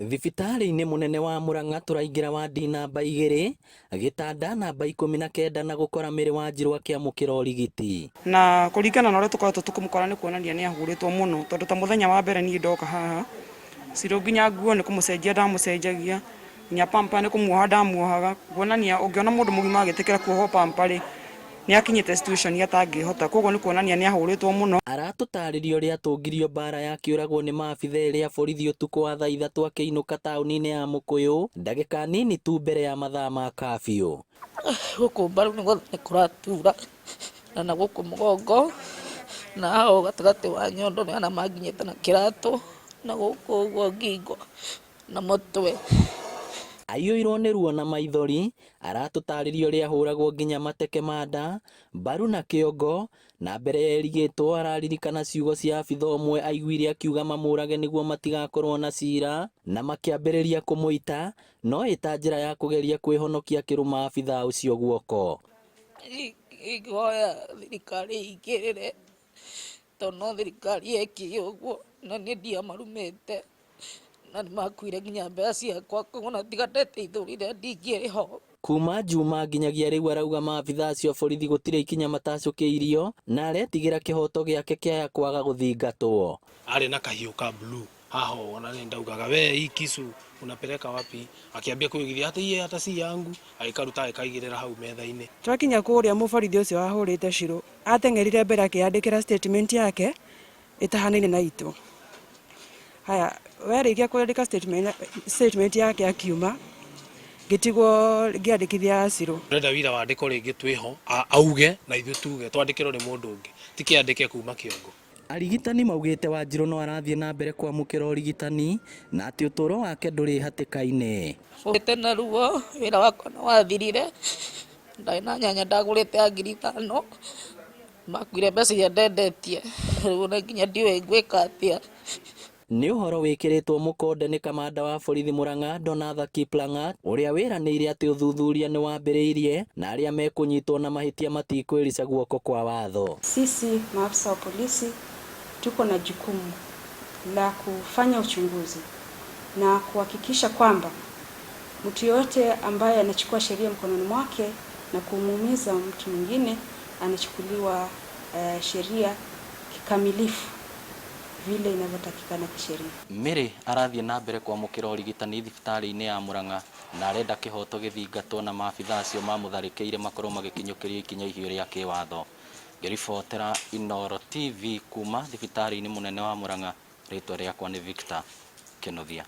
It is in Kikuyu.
Thibitarĩ-inĩ mũnene wa Murang'a tũraingĩra wadi namba 2, gĩtanda namba 19 na gũkora Mary Wanjiru akĩamũkĩra ũrigiti. Na kũringana na ũrĩa tũkoretwo tũkĩmũkora nĩ kuonania nĩ ahũrĩtwo mũno, tondũ ta mũthenya wa mbere niĩ ndoka haha, Ciro nginya nguo nĩ kũmũcenjia ndamũcenjagia, nginya pamper nĩ kũmuoha ndamuohaga, kuonania ũngĩona mũndũ mũgima agĩtĩkĩra kuohwo pamper rĩ, nĩ akinyĩte situation atangĩhota, koguo nĩ kuonania nĩ ahũrĩtwo mũno. Aratũtarĩria ũrĩa atũngirio mbara ya kĩũragwo nĩ maabitha erĩ a borithi ũtukũ wa thaa 3 akĩinũka taũni-inĩ ya Mũkũyũ ndagĩka nini tu mbere ya mathaa ma kabiũ. Gũkũ mbaru nĩ kũratura na na gũkũ mũgongo na haha ũũ gatagatĩ wa nyondo nĩ hana manginyĩte na kĩratũ na gũkũ ũguo ngingo na mũtwe. Aiyũirwo nĩ ruo na maithori, aratũtarĩria ũrĩa ahũragwo nginya mateke ma nda, mbaru na kĩongo, na mbere ya erigĩtwo araririkana ciugo cia abitha ũmwe aiguire akiuga mamũrage nĩguo matigakorwo na cira, na makĩambĩrĩria kũmũita, no ĩ ta njĩra ya kũgeria kwĩhonokia akĩrũma abitha ũcio guoko. Ingĩhoya thirikari ĩingĩrĩre, tondũ no thirikari yekire ũguo, na niĩ ndiamarumĩte. Na nĩ makuire nginya mbeca ciakwa, koguo ona tiga ndeteithũrire ndingĩrĩ ho. Kuma Juma nginyagia rĩu arauga maabitha acio a borithi gũtirĩ ikinya matacũkĩirio na aretigĩra kĩhoto gĩake kĩaya kwaga gũthingatwo. Arĩ na kahiũ ka blue haha ũũ, ona nĩ ndaugaga we hii kisu unapeleka wapi? Akĩambia kwĩgiria hata hii hata si yangu, agĩkaruta agĩkaigĩrĩra hau metha-inĩ. Twakinya kũrĩa mũborithi ũcio wahũrĩte Shiro ateng'erire mbere akĩyandĩkĩra statement yake ĩtahanaine na itũ. Haya, werĩkia kwandĩka statement, statement yake akiuma ngĩtigwo ngĩandĩkithia Shiro. Ndĩrenda wira wandĩkwo rĩngĩ twĩho auge na ithuĩ tuge twandĩkĩrwo nĩ mũndũ ũngĩ ti kĩandĩke kuma kĩongo. Arigitani maugĩte Wanjirũ no arathiĩ na mbere kwamũkĩra ũrigitani na atĩ ũtũũro wake ndũrĩ hatĩka-inĩ. Bũrĩte na ruo, wĩra wakwa nĩ wathirire, ndarĩ na nyanya ndagũrĩte ya 5000, makuire mbeca iria ndendetie, rĩu ona nginya ndiũĩ ngwĩka atĩa. Nĩ ũhoro wĩkĩrĩtwo mũkonde nĩ kamanda wa borithi Murang'a Donatha Kiplangat ũrĩa wĩranĩire atĩ ũthuthuria nĩ wambĩrĩirie na arĩa mekũnyitwo na mahĩtia matikwĩrica guoko kwa watho. Sisi maafisa wa polisi tuko na jukumu la kufanya uchunguzi na kuhakikisha kwamba mtu yoyote ambaye anachukua sheria mkononi mwake na kumuumiza mtu mwingine anachukuliwa sheria kikamilifu vile inavyotakikana kisheria. Mary arathiĩ na mbere kwamũkĩra ũrigitani thibitarĩ-inĩ ya Murang'a na arenda kĩhoto gĩthingatwo na maabitha acio mamũtharĩkĩire makorwo magĩkinyũkĩrio ikinya ihiũ rĩa kĩwatho. Ngĩribotera Inooro TV kuma thibitarĩ-inĩ mũnene wa Murang'a, rĩtwa rĩakwa nĩ Victor Kĩnuthia.